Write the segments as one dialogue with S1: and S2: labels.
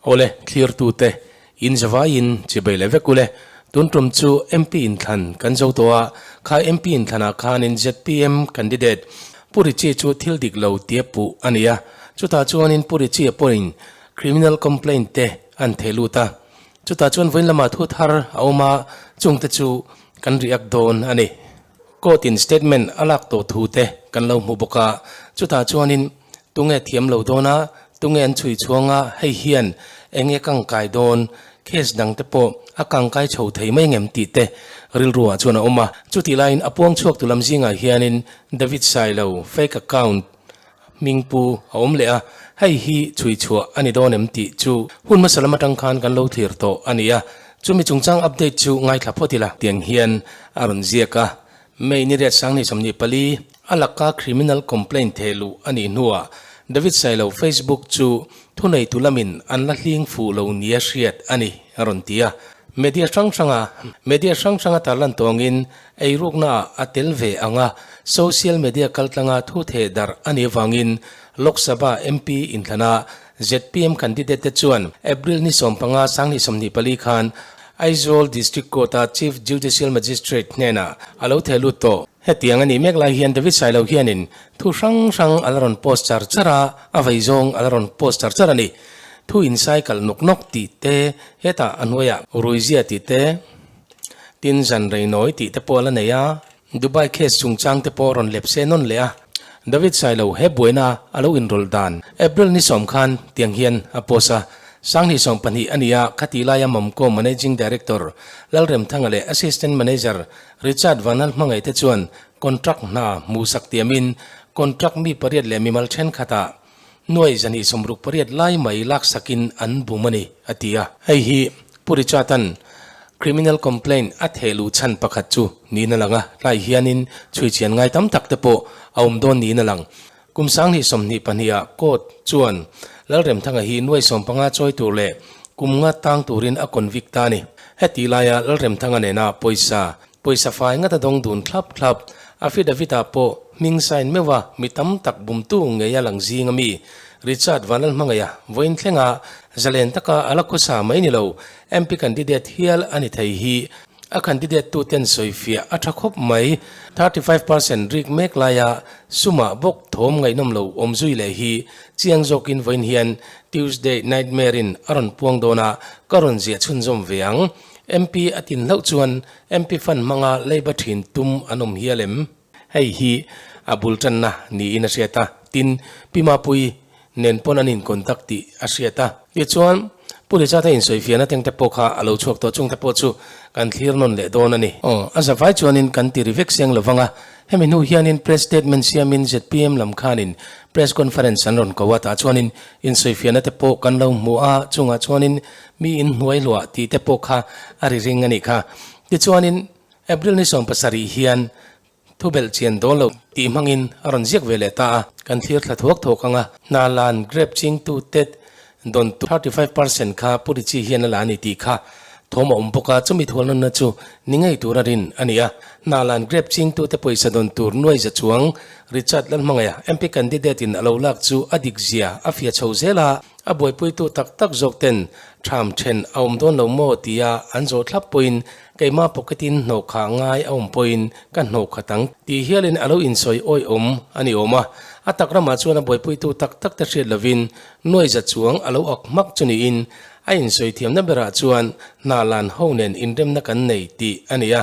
S1: Awle, thlirtute, in zavaiin chibai leh vek ule. Tun tum chu MP inthlan kan zo tawh a, kha MP inthlanah khanin zpm candidate Pu Richie chu thil dik lo tia puh a ni a. Chutah chuanin Pu Richie pawhin criminal complaint te an theh lut a. Chutah chuan vawiin lamah thu thar a awm a, chungte chu kan react dawn a ni. Court in statement a lak tawh thu te kan lo hmu bawk a, chutah chuanin tunge thiam lo dawn a, tunge an chhui chhuang a, hei hian enge kangkai dawn, case dang te pawh a kangkai chho thei mai ngem tih te rilru ah chuan a awm a. Chutih laiin a puang chhuak tu lam zingah hianin David Sailo fake account hming pu a awm leh a, hei hi chhui chhuah a ni dawn em tih chu hun hmasa lam atang khan kan lo thlir tawh a ni a, chumi chungchang update chu ngaithla phawt ila. Tiang hian a rawn ziak a, May ni riat sang ni 24, a laka criminal complaint theh luh a nih hnuah David Sailo Facebook chu thuneitu lamin an la hling fuh lo nia hriat a ni a rawn ti a. Media hrang hranga media hrang hranga tarlan tawngin Eiruknaah a tel ve ang a, social media kaltlanga thu theh darh a nih avangin Lok Sabha MP inthlana zpm candidate te chuan April ni 15 2024 khan Aizawl District Court-a Chief Judicial Magistrate hnenah a lo theh lut tawh. Hetiang a nih mek lai hian David Sailo hianin thu hrang hrang a la rawn post char char a, a vei zawng a la rawn post char char a ni. Thu insaikal nawk nawk tih te, hetah a hnuaiah ruizia tih te, Tin, zan rei nawi tih te pawh a la nei a, Dubai case chungchang te pawh rawn lep se nawn leh a. David Sailo he buaina a lo inrawlh dan April ni sawm khan tiang hian a post a, 2012 a ni a, khati laia Mamco Managing Director Lalremthanga leh Assistant Manager Richard Vanlal Hmangaih te chuan contract hna hmuhsak tiamin contract mi pariat leh mimal thenkhatah nuai 268 lai mai laksakin an bum a ni, a ti a. Hei hi Pu Richard-a'n criminal complaint a theh luh chhan pakhat chu niin a lang a, tlai hianin chhui chian ngai tam tak te pawh a awm dawn niin a lang. Kum 2022 ah court chuan Lalremthanga hi nuai 15 chawi tur leh kum nga tang turin a convict ta a ni. Heti laia Lalremthanga nena pawisa Pawisa fai ngat a dawng dun thlap thlap. Affidavit-ah pawh hming sign meuh a mi tam tak bumtu ngei a lang zing a mi. Richard Vanlalhmangaih a vawiin thlenga zalen taka a la khawsa mai ni lo, MP candidate hial a ni thei hi a candidate tuten sawifiah a tha khawp mai. 35% rik mek laia sumah bawk thawm ngaihnawm lo awm zui leh hi chiang zawkin vawiin hian Tuesday Nightmare-in a rawn puang dawn a, ka rawn ziah chhunzawm ve ang. MP a tin hlauh chuan MP fund hmanga leiba thin tum an awm hial em? Hei hi a bul tanna niin a hriat a, tin, Pi Mapuii nen pawn an in contact tih a hriat a. Tichuan, Pu Richard-a insawifiahna teng te pawh kha a lo chhuak tawh, chung te pawh chu kan thlir nawn leh dawn a ni. Aw, a zavai chuanin kan ti ri vek seng lovang a, hemi hnu hianin press statement siamin zpm lam khanin press conference an rawn ko a, tah chuanin insawifiahna te pawh kan lo hmu a, chungah chuanin Mi in hnuai luah tih te pawh kha a ri ring a nih kha. Tichuanin April ni 70 hian thu belh chian dawn lo tih hmangin a rawn ziak ve leh ta a. Kan thlir thla thuak thuak ang a, hna lan grape chingtu tet dawn 35% kha Pu Richie hian a la a ni tih kha thawm a awm bawk a, chumi thualnawnna chu ni ngei tura rin a ni a. Hna lan grape chingtute pawisa dawn tur nuai za chuang Richard Lalhmangaiha MP candidate in a lo lak chu a dik zia a fia chho zel a. A buaipuitu tak tak zawk ten tham then a awm dawn lo maw tia an zawh thlap pawhin keimah pocket-in hnawh kha ngai a awm pawhin ka hnawh khat ang tih hialin a lo insawi awih awm a ni awm a. A tak ramah chuan a buaipuitu tak tak te hriat lovin nuai za chuang a lo ak hmak chu niin a insawi thiamna berah chuan hna lan ho nen inremna kan nei tih a ni a.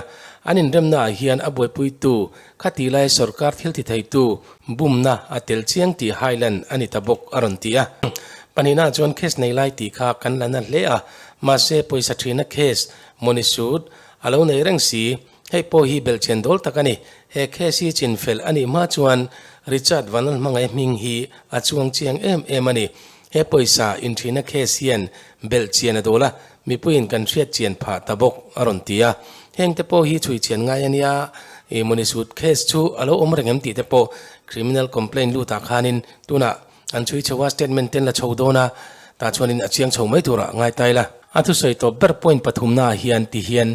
S1: An inremnaah hian a buaipuitu Khati lai sorkar thil ti theitu bumna a tel chiang tih hailan a ni ta bawk a rawn ti a. Pahnihna chuan case nei lai tih kha kan la na hle a, mahse pawisa thina case mawni sut a lo nei reng si. Hei pawh hi belhchian dawl tak a ni. He case hi chinfel a nih hma chuan Richard Vanlalhmangaih hming hi a chuang chiang em em a ni. He pawisa inthina case hian belhchian a dawl a, Mipuiin kan hriat chian phah ta bawk a rawn ti a, heng te pawh hi chhui chian ngai a nia, i mawni sut case chu a lo awm reng em tih te pawh criminal complaint lutah khanin tunah an chhui chho a, statement ten la chho dawn a, tah chuanin a chiang chho mai turah ngai ta ila. A thusawi tawp ber point pathumnaah hian ti hian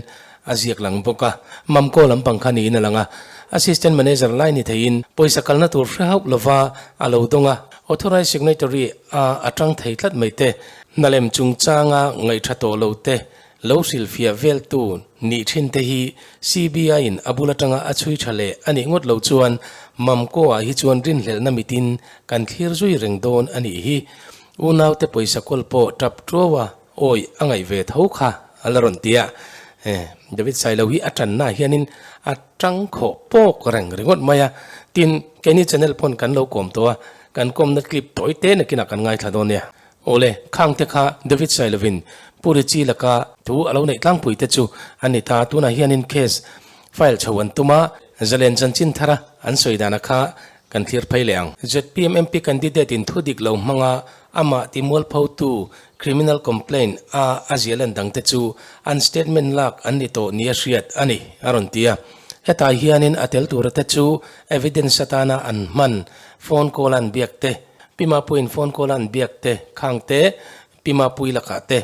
S1: a ziak lang bawk a, Mamco lampang kha niin a lang a, Assistant Manager lai ni theiin pawisa kalna tur hre hauh lova a lo dawng a, Authorized Signatory a atang thei tlat mai te. Hnalem chungchanga ngaihṭha tawh lo te, lo hrilhfiah veltu nih ṭhin te hi CBI-in a bul aṭanga a chhui ṭha leh a nih ngawt lo chuan Mamko-ah hi chuan rinhlelhna mitin kan thlir zui reng dawn a nih hi. Unaute pawisa kawl pawh ṭap ṭuau a awi a ngaih ve tho kha a la rawn ti a. David Sailo hi a ṭannaah hianin a ṭang khawh pawk reng ringawt mai a. Tin, keini channel pawn kan lo kawm tawh a, kan kawmna clip tawi te nakinah kan ngaithla dawn nia. Awle, khangte kha David Sailovin Pu Richie laka thu a lo neih tlangpui te chu a ni ta. Tunah hianin case file chho an tum a, zalen chanchin thara an sawi dana kha kan thlir phei leh ang. Zpm MP candidate in thu dik lo hmanga amah ti mualphotu criminal complaint a a ziah lan dangte chu an statement lak an ni tawh nia hriat a ni, a rawn ti a. Hetah hianin a tel tura te chu evidence atana an hman phone call an biak te, Pi Mapuiin phone call a an biak te, khang te, Pi Mapui lakah te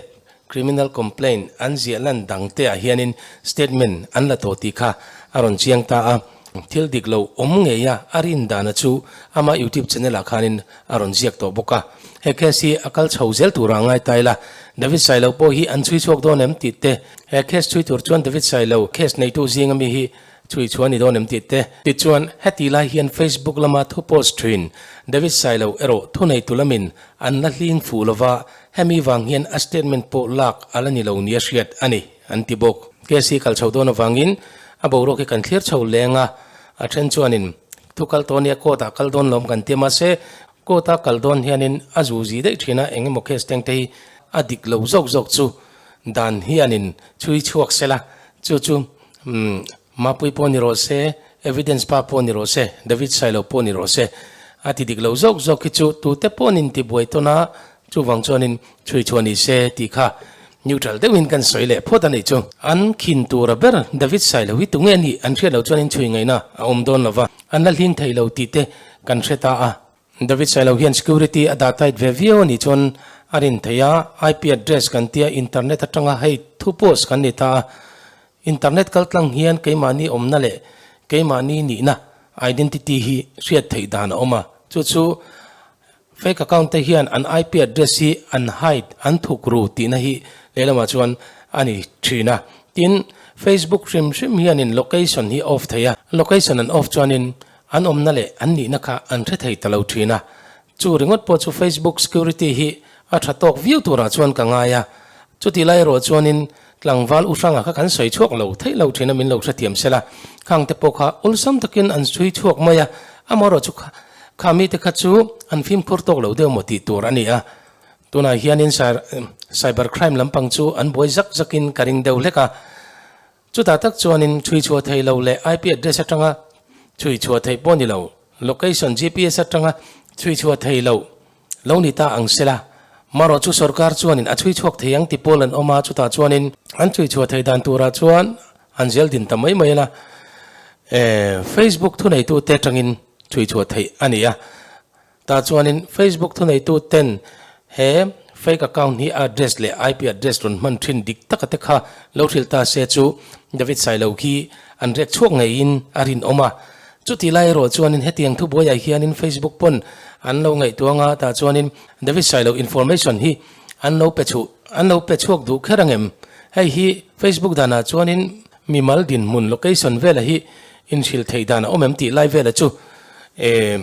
S1: criminal complaint an ziah lan dang te ah hianin statement an la tawh tih kha a rawn chiang ta a. Thil dik lo awm ngei a a rin dana chu ama YouTube channel ah khanin a rawn ziak tawh bawk a. He case hi a kal chho zel tura a ngai ta ila, David Sailo pawh hi an chhui chhuak dawn em tih te, he case chhui tur chuan David Sailo case neitu zinga mi hi Chui chuan i dawn em tih te. Tichuan, heti lai hian Facebook lama thu post thin David Sailo erawh thuneitu lamin an la hling fuh lova, hemi vang hian a statement pawh lak a la ni lo nia hriat a ni, an ti bawk. Case hi kal chho dawn avangin a boruak hi kan thlir chho leng a, a then chuanin thu kal tawh nia court ah kal dawn lawm kan ti a, mahse court a kal dawn hianin a zu zi daih thin a, eng emaw case teng te hi a dik lo zawk zawk chu dan hianin chhui chhuak sela chu chu Umm, Mapui pawh ni rawh se, Evidence pa pawh ni rawh se, David Sailo pawh ni rawh se, a ti dik lo zawk zawk hi chu tute pawhin in ti buai tawn a, chuvang chuanin chhui chhuah ni se tih kha neutral deuhin kan sawi leh phawt a nih chu. An khin tura ber David Sailo hi tunge nih an hriat loh chuanin chhui ngaihna a awm dawn lo va, an la hling thei lo tih te kan hre ta a. David Sailo hian security a dah tight ve viau a nih chuan a rin theih a, IP address kan tia internet atanga hei thu post kan ni ta a, internet kal tlang hian keimahni awmna leh keimahni nihna identity hi hriat theih dan a awm a, chu chu fake account te hian an IP address hi an hide an thuk ru tihna hi lehlamah chuan a ni thin a, tin Facebook hrim hrim hianin location hi off thei a, location an off chuanin An awmna leh an nihna kha an hre thei ta lo thin a, chu ringawt pawh chu Facebook security hi a tha tawk viau turah chuan ka ngai a, chutih lai erawh chuanin tlangval u hranga kha kan sawi chhuak lo theih lo thin a min lo hrethiam sela, khang te pawh kha awlsam takin an chhui chhuak mai a, amaherawh chu kha mite kha chu an fimkhur tawk lo deuh maw tih tur a ni a, tunah hianin cyber crime lampang chu an buai zak zakin ka ring deuh hlek a. Chutah tak chuanin chhui chhuah thei lo leh IP address atanga chhui chhuah theih pawh ni lo, location GPS atanga chhui chhuah thei lo lo ni ta ang sela. Marawh chu sorkar chuanin a chhui chhuak thei ang ti pawl an awm a, chutah chuanin an chhui chhuah thei dan turah chuan an zel din ta mai mai a la. Facebook thuneitute atangin chhui chhuah theih a ni a. Tah chuanin Facebook thuneitu ten he fake account hi address leh IP address rawn hman thin dik taka te kha lo hrilh ta se chu David Sailo khi an rek chhuak ngeiin a rinawm a. Chutih lai erawh chuanin hetiang thubuaiah hianin Facebook pawn an lo ngaihtuang a, tah chuanin David Sailo information hi an lo pe chhuh an lo pe chhuak duh kher angem? Hei hi Facebook danah chuanin mimal dinhmun location vela hi inhrilh theih dan a awm em tih lai vela chu eh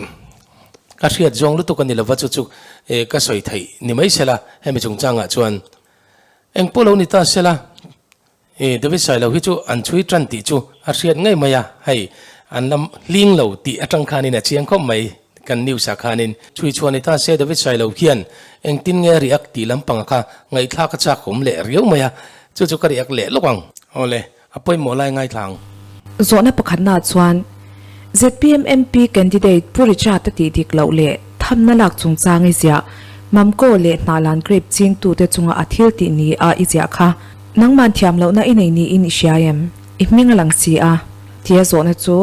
S1: Ka hriat zawng lutuk a ni lova chu chu ka sawi theih ni mai sela hemi chungchangah chuan eng pawh lo ni ta sela i David Sailo hi chu an chhui tan tih chu a hriat ngei mai a, hei an la hling lo tih atang khanin a chiang khawp mai kan news ah khanin chhui chhuah ni ta se David Sailo hian engtin nge a react tih lampang kha ngaihthlak a chak awm leh riau mai a, chu chu ka react leh lawk ang. Awle. A pawimawh lai ngaithla ang.
S2: Zawhna pakhatnaah chuan zpm MP candidate Pu Richard-a tih dik loh leh thamna lak chungchang i ziah, Mamko leh Hnahlan grape chingtute chunga a thil tih ni a i ziah kha nangman thiam lohna i nei niin i hria em? I hming a lang si a, tia zawhna chu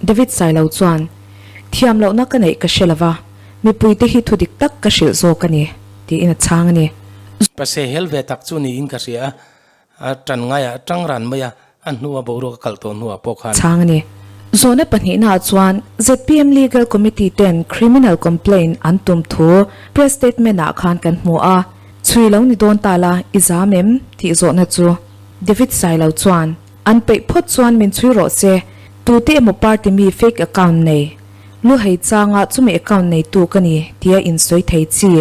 S2: David Sailo chuan, Thiam lohna ka neih ka hre lova, mipuite hi thu dik tak ka hrilh zawk a ni, tiin a chhang a ni.
S1: Pase hel ve tak chu niin ka hria a, A tan ngaiah a tang ran mai a, a hnua boruak a kalh tawh hnuah pawh khan.
S2: Chhang a ni. Zawhna pahnihnaah chuan zpm Legal Committee ten criminal complaint an tum thu press statement ah khan kan hmu a. Chhui lo ni dawn ta la, i zam em? tih zawhna chu David Sailo chuan, An peih phawt chuan min chhui rawh se, tute emaw party mi fake account nei, lu hei changa chumi account neitu ka ni tia insawi thei chi,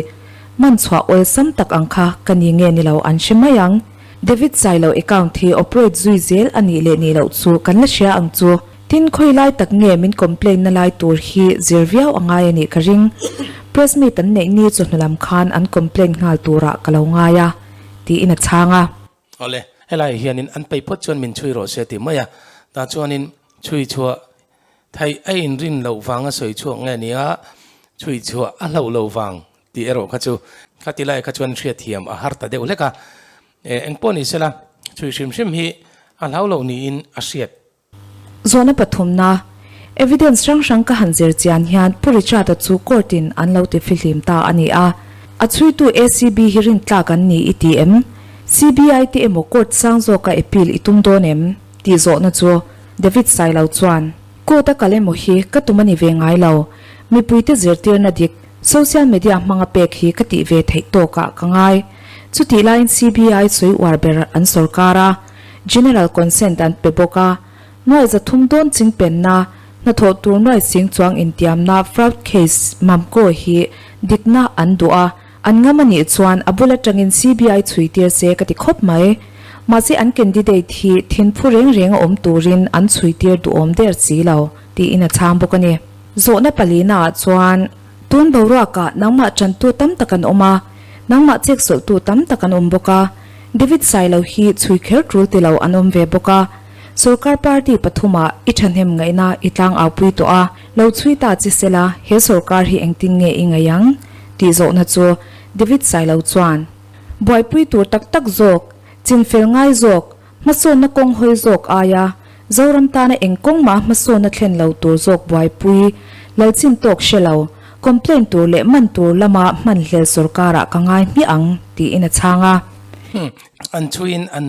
S2: man chhuah awlsam tak ang kha ka ni nge ni lo an hre mai ang. David Sailo account hi operate zui zel a nih leh nih loh chu kan la hria ang chu. Tin, khawi lai tak nge min complain na lai tur hi zir viau a ngai a nih ka ring. Press meet an neih ni chawhnu lam khan an complain nghal turah ka lo ngai a, tiin a chhang a.
S1: Awle, helaiah hianin an peih phawt chuan min chhui rawh se ti mai a, tah chuanin chhui chhuah theih a inrin loh vanga sawi chhuak nge nia, chhui chhuah a hlauh lo vang tih erawh kha chu khati lai kha chuan hriatthiam a har ta deuh hlek a. Engpawh ni sela, chhui hrim hrim hi a hlau lo niin a hriat.
S2: Zawhna pathumna, Evidence hrang hrang ka han zir chian hian Pu Richard-a chu court-in an lo ti fihlim ta a ni a. A chhuitu ACB hi rintlak an ni i ti em? CBI te emaw court sang zawka appeal i tum dawn em? tih zawhna chu David Sailo chuan, Court-a kal emaw hi ka tum a ni ve ngai lo. Mipuite zirtirna dik social media hmanga pek hi ka tih ve theih tawkah ka ngai. Chutih laiin CBI sawi uar ber an sawrkar a. General consent an pe bawk a, nuai 300 dawn chingpenna, hnathawh tur nuai sing chuang intiamna fraud case Mamco hi dikna an duh a, an ngam a nih chuan a bul atangin CBI chhui tir se ka ti khawp mai. Mahse an candidate hi thinphu reng reng a awm turin an chhui tir duhawm der si lo, tiin a chhang bawk a ni. Zawhna palina ah chuan tun boruakah nangmah tantu tam tak an awm a, nangmah cheksawlhtu tam tak an awm bawk a, David Sailo hi chhui kher tul ti lo an awm ve bawk a, sorkar party pathumah i thahnem ngaihna i tlang aupui tawh a, lo chhui ta chi sela he sorkar hi engtin nge i ngaih ang? tih zawhna chu David Sailo chuan buaipui tur tak tak zawk, chinfel ngai zawk, hmasawnna kawng hawi zawk aia Zoram tana eng kawng mah hmasawnna thlen lo tur zawk buaipui lalchin tawk hre lo, complaint tur leh man tur lama hman hlel sorkarah ka ngai hmiah ang, tiin a chhang a.
S1: Hmm, an chhuiin an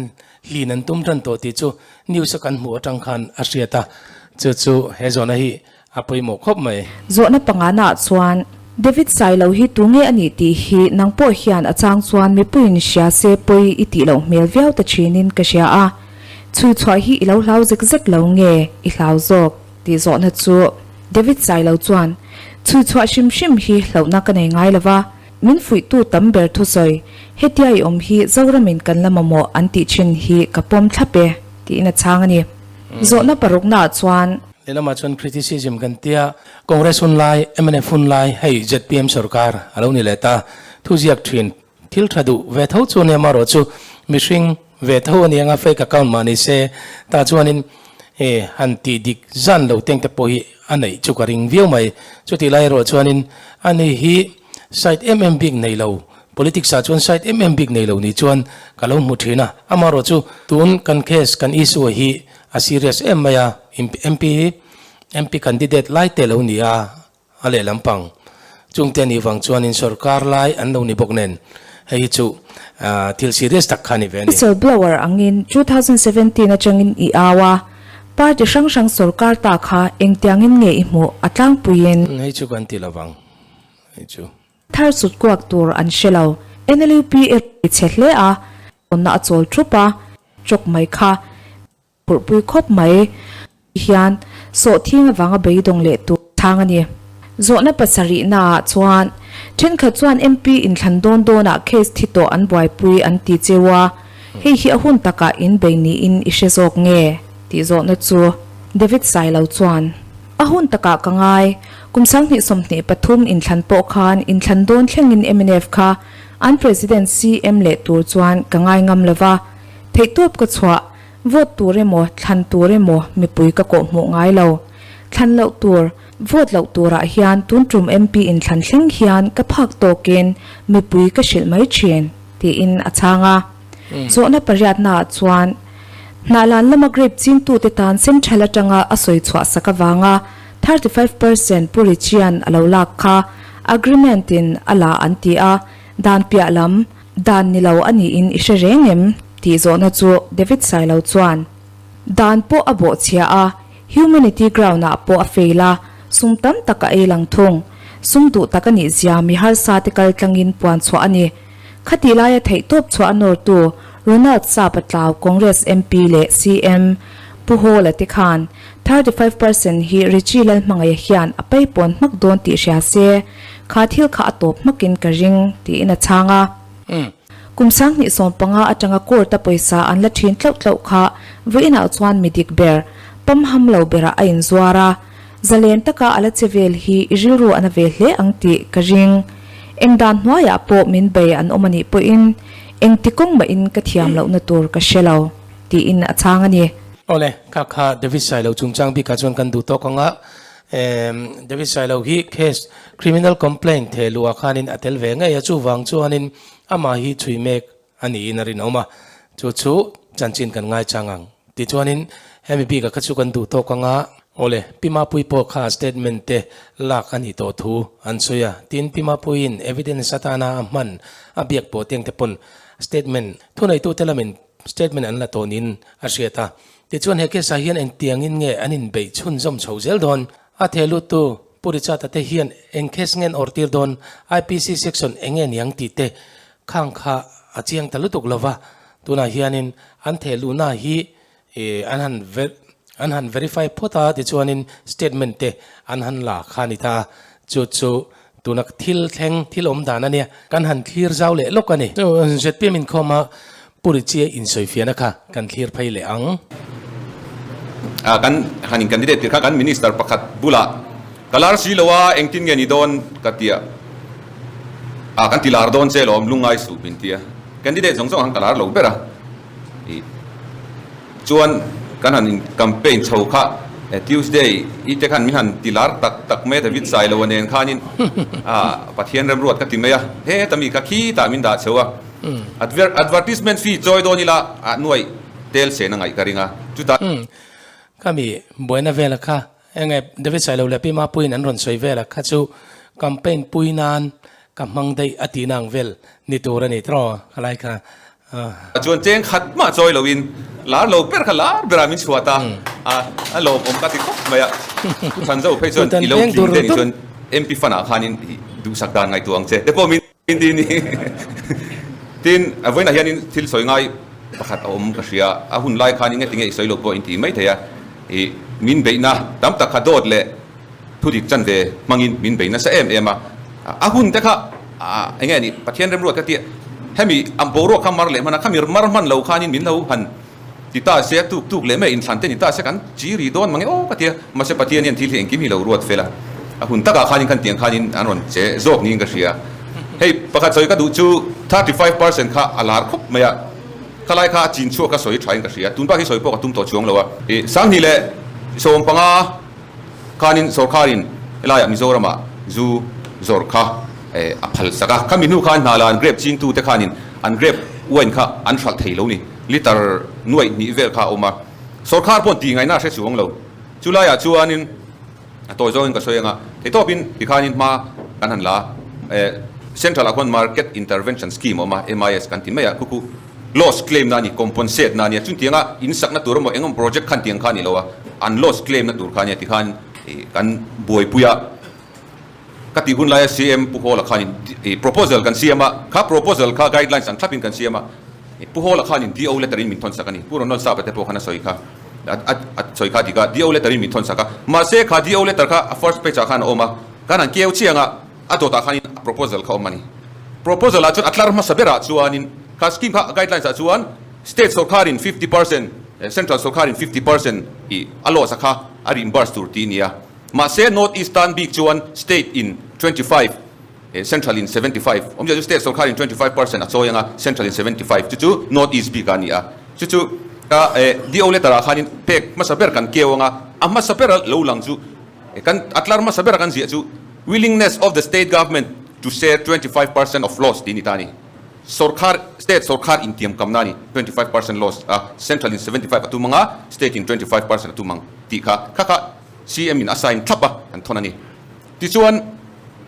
S1: hlin an tum tan tawh tih chu news a kan hmuh atang khan a hriat a, chu chu he zawhna hi a pawimawh khawp mai.
S2: Zawhna pangana ah chuan David Sailo hi tunge a nih tih hi nang pawh hian a chang chuan mipuiin hria se pawi i tih loh hmel viau ta thinin ka hria a, chhui chhuah hi i lo hlau zek zek lo nge i hlau zawk tih zawhna chu David Sailo chuan chhui chhuah hrim hrim hi hlauhna ka nei ngai lova, min fuihtu tam ber thusawi hetia i awm hi Zoramin kan la mamawh an tih thin hi ka pawm thlap e tiin a chhang a ni. Zawhna paruknaah chuan.
S1: Lehlamah chuan criticism kan tia, Congress hun lai, mnf hun lai, hei zpm sorkar a lo ni leh ta, thuziak thin thil tha duh ve tho chu nia marawh chu mihring ve tho a ni anga fake account mah ni se tah chuanin han tih dik zan lo teng te pawh hi a neih chu ka ring viau mai. Chutih lai erawh chuanin ani hi side em em bik nei lo, politics ah chuan side em em bik nei lo ni chuan ka lo hmu thin a, amarawh chu tun kan case kan issue hi A serious em mai a, MP hi MP candidate lai te lo ni a, a lehlam pang chungte anih vang chuanin sorkar lai an lo ni bawk nen hei hi chu thil serious tak kha a ni ve a ni.
S2: Whistle blower angin 2017 atangin i au a, party hrang hrang sorkar ta kha engtiangin nge i hmuh a tlangpuiin?
S1: Hei chu kan ti lovang hei chu.
S2: Thar sut kuak tur an hre lo. NLUP erawh i chhe hle a, tawnna a chawl thup a, chawk mai kha phurhpui khawp mai hian sawhthing avanga beidawng leh tur chhang a ni. Zawhna pasarihnaah chuan thenkhat chuan MP inthlan dawn dawnah case thi tawh an buaipui an ti cheu a, hei hi a hun takah in bei niin i hre zawk nge? tih zawhna chu David Sailo chuan a hun takah ka ngai. Kum 2023 inthlan pawh khan inthlan dawn thlengin mnf kha An President CM leh tur chuan ka ngai ngam lo va, theihtawp ka chhuah, vote tur emaw thlan tur emaw mipui ka kawh hmuh ngai lo. Thlan loh tur, vote loh turah hian tun tum MP inthlan thleng hian ka phak tawkin mipui ka hrilh mai thin, tiin a chhang a. Zawhna pariatnaah chuan Hnahlan lama grape chingtute tan central atanga a sawi chhuah sak avanga 35% Pu Richian a lo lak kha agreement in a la an ti a, dan piah lam, dan ni lo a niin i hre reng em? tih zawhna chu David Sailo chuan, Dan pawh a bawhchhia a, humanity ground ah pawh a fail a, sum tam tak a ei lang thung. Sum duh tak a nih zia mi harsa te kal tlangin puan chhuah a ni. Khatih laia theihtawp chhuah a nawrtu Ronald Sapa Tlau Congress MP leh CM Pu Hawla te khan 35% hi Richie Lalhmangaih hian a paipawn hmak dawn tih hria se, kha thil kha a tawp hmakin ka ring, tiin a chhang a. Kum 2015 atanga court-a pawisa an la thin tlauh tlauh kha vawiinah chuan mi dik ber, pamham lo berah a inzuar a. Zalen taka a la che vel hi i rilru a na ve hle ang tih ka ring. Eng dan hnuaiah pawh min bei an awm a nih pawhin engti kawng mahin ka thiam lohna tur ka hre lo, tiin a chhang a ni.
S1: Awle, kha kha David Sailo chungchang bikah chuan kan duh tawk ang a, David Sailo hi case criminal complaint theh luhah khanin a tel ve ngei a, chuvang chuanin amah hi chhui mek a niin a rinawm a, chu chu chanchin kan ngaichang ang. Tichuanin hemi bikah kha chu kan duh tawk ang a. Awle, Pi Mapuii pawh kha statement te lak a nih tawh thu an sawi a, tin Pi Mapuiin evidence atana a hman a biak pawh teng te pawn statement thuneitute lamin statement an la tawh niin a hriat a. Tichuan he case ah hian engtiangin nge an inbeih chhunzawm chho zel dawn? A thehluttu Pu Richard-a te hian eng case nge an awrtir dawn? IPC section eng nge niang tih te Khang kha a chiang ta lutuk lova, tunah hianin an theh luhna hi an han an han verify phawt a, tichuanin statement te an han la kha a ni ta a, chu chu tuna thil thleng thil awm dan a nia, kan han thlir zau leh lawk a ni. ZPM inkhawma Pu Richie insawifiahna kha kan thlir phei leh ang.
S3: Kan han in candidate tir kha kan minister pakhat bulah ka lar si lo a, engtin nge ni dawn ka tia. Ah kan ti lar dawn che lawm lungngai suh min tia candidate zawng zawng han ka lar lo ber a i chuan kan han in campaign chho kha Tuesday i te khan min han ti lar tak tak mai a David Sailo a nen khanin ah Pathian remruat ka ti mai a heta mi kha khitah min dah chho a advertisement fee chawi dawn ila ah nuaih tel sen a ngaih ka ring a chutah
S1: Kha mi buaina vela kha Enge David Sailo leh Pi Mapuiin an rawn sawi vel a, kha chu campaign pui nan ka hmang daih a tihna ang vel ni tur a ni tiraw khalai kha.
S3: Chuan cheng khat mah chawi loin lar lo ber kha lar berah min chhuat a, a lawmawm ka ti khawp mai a. Pu Thanzo phei chuan i lo tling te nih chuan MP fund ah khanin duhsak dan ngaihtuah ang che te pawh min ti ni. Tin, vawiinah hianin thil sawi ngai pakhat a awm ka hria, a hun lai khan enge tinge i sawi lo pawh in ti mai thei a. I min beihna tam tak kha dawt leh thudik chanve hmangin min bei nasa em em a, a hun te kha eng nge ni Pathian remruat ka tia hemi ang boruak kha mar leh hman a, khami mar hman lo khanin min lo han ti ta se a tuk tuk leh mai inthlan te ni ta se kan chi ri dawn mange aw ka tia, mahse Pathian hian thil hi engkim hi lo ruat fel a, a hun takah khanin khan tiang khanin an rawn che zawk niin ka hria. Hei pakhat sawi ka duh chu 35% kha a lar khawp mai a. Khalai kha a chin chhuak ka sawi thain ka hria. Tun bak hi sawi pawh ka tum tawh chuang lo a. I 2015 khanin sawrkharin helaiah Mizoramah zu zawrh kha a phal sak a. Khami hnu khan hna la an grape chingtute khanin an grape wine kha an hralh thei lo ni. Litre nuaih hnih vel kha a awm a. Sawrkhar pawh tih ngaihna a hre chuang lo. Chulaiah chuanin a tawi zawngin ka sawi anga theihtawpin tikhanin hma kan han la a. Central ah khuan Market Intervention Scheme a awm a, MIS kan ti mai a, khu khu loss claim na a ni, compensate na a nia, chutianga in sakna tur emaw engemaw project khan tiang kha a ni lo a, an loss claim na tur kha a nia tikhan kan buaipui a. Ka tih hun laia CM Pu Hawla khanin proposal kan siam a, kha proposal kha guidelines ang thlapin kan siam a, Pu Hawla khanin DO letter in min thawn sak a ni, Pu Ronald Sapa te pawh khan a sawi kha. A sawi kha dik a, DO letter in min thawn sak a, mahse kha DO letter kha a first page ah khan a awm a, kan han keu chiang a, a dawtah khanin a proposal kha a awm a ni. Proposal ah chuan a tlar hmasa berah chuanin kha scheme kha guidelines ah chuan state sawrkharin 50%, central sawrkharin 50% i a loss a kha a reimburse tur tih a ni a, mahse North East tan bik chuan state in 25, central in 75, awmzia chu state sawrkharin 25% a chawi ang a, central in 75 chu chu North East bik ah a ni a. Chu chu ka DO letter ah khanin pek hmasa ber kan keu ang a, a hmasa ber a lo lang chu kan a tlar hmasa ber a kan ziah chu willingness of the state government to share 25% of loss tih a ni ta a ni. Sawrkhar, state sawrkhar intiam kamna a ni, 25% loss a, central in 75 a tum ang a, state in 25% a tum ang tih kha kha kha CM in a sign thlap a kan thawn a ni. Tichuan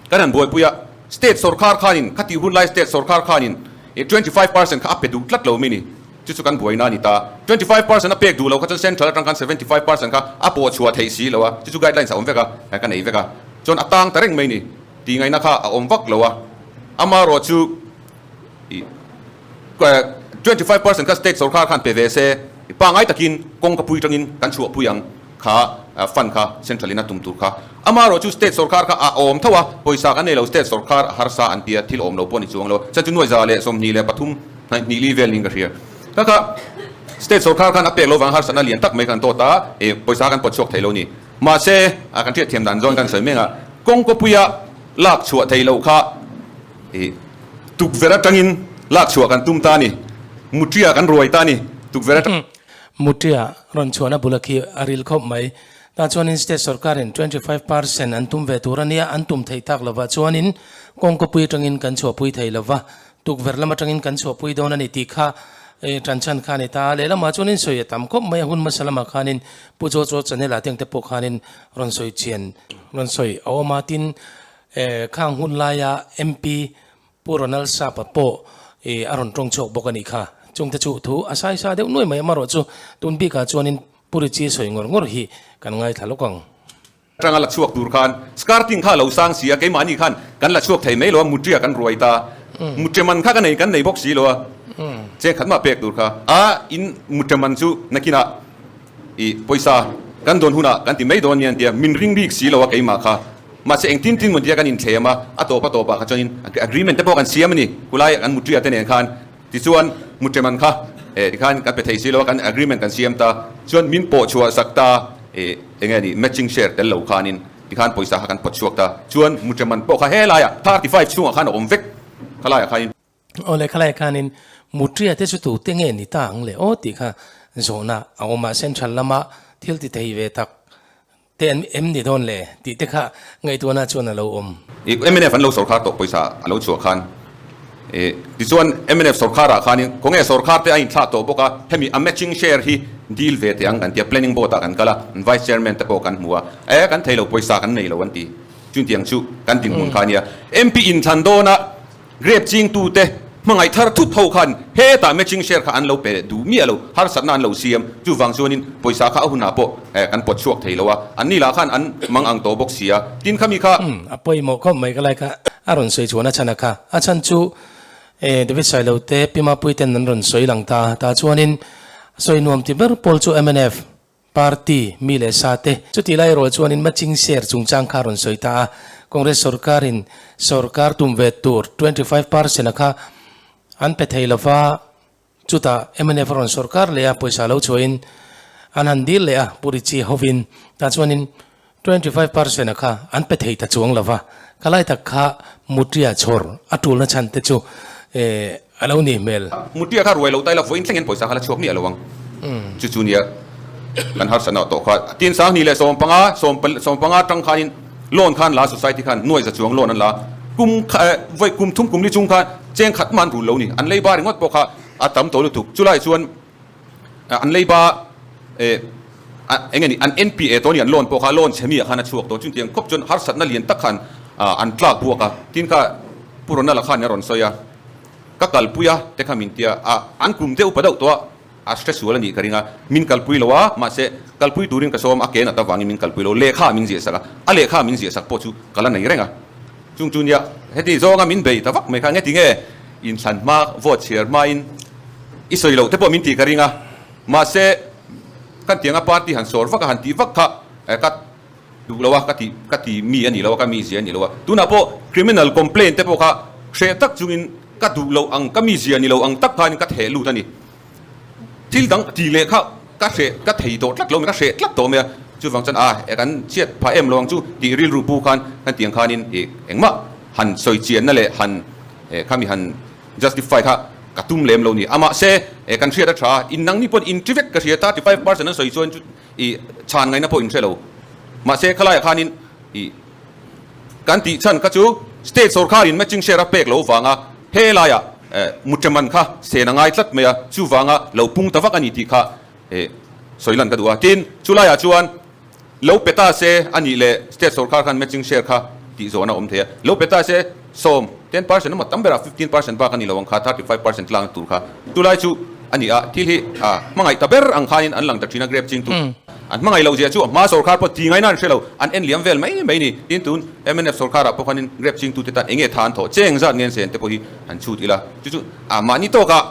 S3: kan han buaipui a, state sawrkhar khanin khatih hun lai state sawrkhar khanin 25% kha a pe duh tlat lo mi ni. Chu chu kan buaina a ni ta. 25% a pek duh lo kha chuan central atang khan 75% kha a pawh chhuah theih si lo a, chu chu guidelines a awm vek a, ka nei vek a. Chuan a tang ta reng mai ni. Tih ngaihna kha a awm vak lo a. Amaherawh chu 25% kha state sorkar khan pe ve se, pangai takin kawngka pui tangin kan chhuah pui ang kha fund kha central in a tum tur kha. Amaherawh chu state sorkar kha a awm tho a, pawisa kan nei lo state sorkar a harsa an tia thil awm lo pawh ni chuang lo. Chuan chu nuai 123 hnaih hnih li vel niin ka hria. Kha kha state sorkar khan a pek lo vang harsatna lian tak mai khan tawt a, pawisa kan pawt chhuak thei lo ni. Mahse, a kan hriatthiam dan zawn kan sawi mek a, kawngkawpuia lak chhuah thei loh kha i tukverh atangin lak chhuah kan tum ta a ni. Mutria kan ruai ta a ni, tukverh atang.
S1: Mutria rawn chhuahna bula khi a ril khawp mai. Tah chuanin state sorkarin 25% an tum ve tur a nia, an tum theih tak lovah chuanin kawngkawpui atangin kan chhuahpui thei lova, Tukverh lam atangin kan chhuahpui dawn a ni tih kha ṭan chhan kha a ni ta a. Lehlamah chuanin sawi a tam khawp mai a, hun hmasa lamah khanin Pu Chaw Chaw channel ah tengte pawh khanin rawn sawi chian rawn sawi a awm a, tin khang hun laia MP Pu Ronald Sapa pawh a rawn tawng chhuak bawk a nih kha. Chungte chu thu a sai sa deuh nuai mai amarawh chu tun bikah chuanin Pu Richie sawi ngawr ngawr hi kan ngaithla lawk ang.
S3: Atanga la chhuak tur khan skirting kha a lo sang si a, keimahni khan kan la chhuak thei mai lo a, mutria kan ruai ta. Mutre man kha ka nei kan nei bawk si lo a, cheng khat mah pek tur kha a in mutre man chu nakinah i pawisa kan dawn hunah kan ti mai dawn nia an ti a, min ring bik si lo a keimah kha. Mahse engtin tin maw tia kan inthlem a, a tawp a tawpah kha chuanin agreement te pawh kan siam a ni, khulai kan mutria te nen khan. Tichuan mutre man kha eh tikhan kan pe thei si lo a, kan agreement kan siam ta, chuan min pawh chhuah sak ta eh eng nge ni matching share tel lo khanin tikhan pawisa kha kan pawt chhuak ta, chuan mutre man pawh kha helaiah 35 chhungah khan a awm vek khalaiah khanin.
S1: Aw le khalaiah khanin mutria te chu tute nge ni ta ang le aw tih kha zawhna a awm a, central lama thil ti thei ve tak te an em ni dawn le tih te kha ngaihtuahna chuan a lo awm.
S3: I mnf an lo sorkar tawh pawisa a lo chhuah khan i tichuan mnf sorkar ah khanin khawnge sorkar te a inthlah tawh bawk a, hemi a matching share hi deal ve teh ang kan tia planning board ah kan kal a, vice chairman te pawh kan hmu a, e kan thei lo pawisa kan nei lo an ti, chutiang chu kan dinhmun kha a nia. MP inthlan dawn a. Grape chingtute hmangaih thar thut ho khan hetah matching share kha an lo pe duh miah lo, harsatna an lo siam. Chuvang chuanin pawisa kha a hunah pawh kan pawt chhuak thei lo a, anni lah khan an mang ang tawh bawk si a, tin khami kha.
S1: A pawimawh khawp mai ka lai kha a rawn sawi chuan a chhan a kha. A chhan chu David Sailo te Pi Mapui ten an rawn sawi lang ta. Tah chuanin sawi nuam ti ber pawl chu mnf. Party, mi leh sa te. Chutih lai erawh chuanin matching share chungchang kha a rawn sawi ta a, Congress sorkarin sorkar tum ve tur 25% a kha an pe thei lova, chutah mnf a rawn sorkar leh a, pawisa lo chhuahin an han dil leh a, Pu Richie hovin tah chuanin 25% a kha an pe thei ta chuang lova, ka lai tak kha Mutria chhawr a tulna chhan te chu a lo nih hmel.
S3: Mutria kha ruai lo ta ila vawiin thlengin pawisa kha la chhuak miah lo ang. Chu chu nia kan harsatna tawh kha. Tin 20 leh 15, 15 atang khanin loan khan la society khan nuai za chuang loan an la. Kum kha vawi kum thum kum li chung khan cheng khat mah an rul lo ni. An leiba ringawt pawh kha a tam tawh lutuk. Chulai chuan An leiba eh eng nge ni an NPA tawh a ni an loan pawh kha loan chhe mi ah khan a chhuak tawh chutiang khawp chuan harsatna lian tak khan an tlak buak a tin kha Pu Ronald-a khan a rawn sawi a ka kalpui a te kha min tia a an kum deuh pa deuh tawh a a hre sual a nih ka ring a min kalpui lo a mahse kalpui turin ka sawm a ke nat avangin min kalpui lo lehkha min ziah sak a a lehkha min ziah sak pawh chu ka la nei reng a chung chu nia heti zawnga min bei ta vak mai kha nge ti nge inthlan hma vote chhiar hmain I sawi loh te pawh min tih ka ring a, mahse kan tianga party han sawr vak a han tih vak kha ka duh lo a, ka ti ka ti mi a ni lo a, ka mizia a ni lo a. Tunah pawh criminal complaint te pawh kha hreh tak chungin ka duh loh ang, ka mizia ni lo ang tak khanin ka theh lut a ni. Thil dang tih leh kha ka hreh ka thei tawh tlat lo mai, ka hreh tlat tawh mai a, chuvang chuan a kan chhiat phah em lo ang chu tih rilru pu khan kan tiang khanin engmah han sawi chianna leh han khami han Justify kha ka tum lem lo ni. A mahse e kan hriat a tha a, in nangni pawn in ti vek ka hria 35% an sawi chuan chu i chhan ngaihna pawh in hre lo. Mahse khalaiah khanin i kan tih chhan kha chu state sorkharin matching share a pek lo vanga helaiah mutreman kha sen a ngai tlat mai a, chuvanga lo pung ta vak a ni tih kha e sawi lan ka duh a. Tin, chulaiah chuan Lo pe ta se a nih leh state sorkar khan matching share kha tih zawhna awm thei a. Lo pe ta se sawm, 10% emaw tam berah 15% bak a ni lo ang kha, 35% tlang tur kha. Chulai chu a ni a, thil hi a hmangaih ta ber ang khanin an lang ta thin a, grape chingtu an hmangaih loh zia chu a hma sorkar pawh ti ngaina an hre lo, an en liam vel mai mai ni. Tin, tun mnf sorkarah pawh khanin grape chingtute tan enge tha an thawh, cheng zat ngen sen te pawh hi han chhut ila, chu chu a mahni tawkah.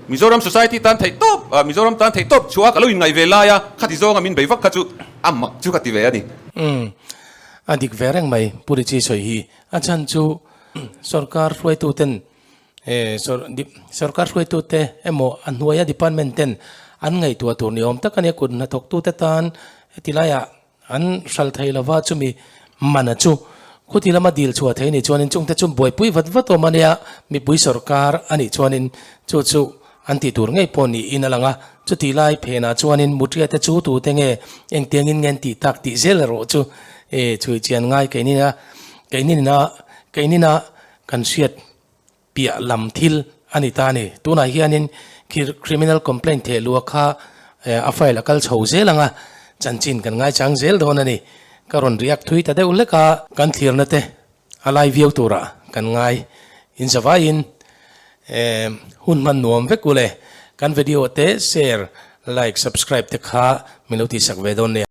S3: Mizoram society tan theih tawp, Mizoram tan theih tawp chhuah a ka lo inngaih ve lai a, khati zawnga min bei vak kha chu a mak chu ka ti ve a ni.
S1: Umm, a dik ve reng mai Pu Richie sawi hi. A chhan chu sorkar hruaituten sorkar hruaitute emaw a hnuaia department ten an ngaihtuah tur ni awm tak a nia, kut hnathawktute tan heti laiah An hral thei lova chumi mana chu khuti lama dil chhuah thei nih chuanin chungte chu buaipui vat vat awm a nia, mipui sorkar a nih chuanin chu chu an tih tur ngei pawh niin a lang a, chutih lai phenah chuanin Mutria te chu tute nge engtiangin nge an tih tak tih zel erawh chu e chhui chian ngai keinina keinina keinina kan hriat piah lam thil a ni ta a ni. Tunah hianin criminal complaint theh luah kha a file a kal chho zel ang a, chanchin kan ngaichang zel dawn a ni. Ka rawn react thui ta deuh hlek a, kan thlirna te a lai viau turah kan ngai inzavaiin hun hman nuam vek ule. Kan video te share, like, subscribe te kha min lo tihsak ve dawn nia.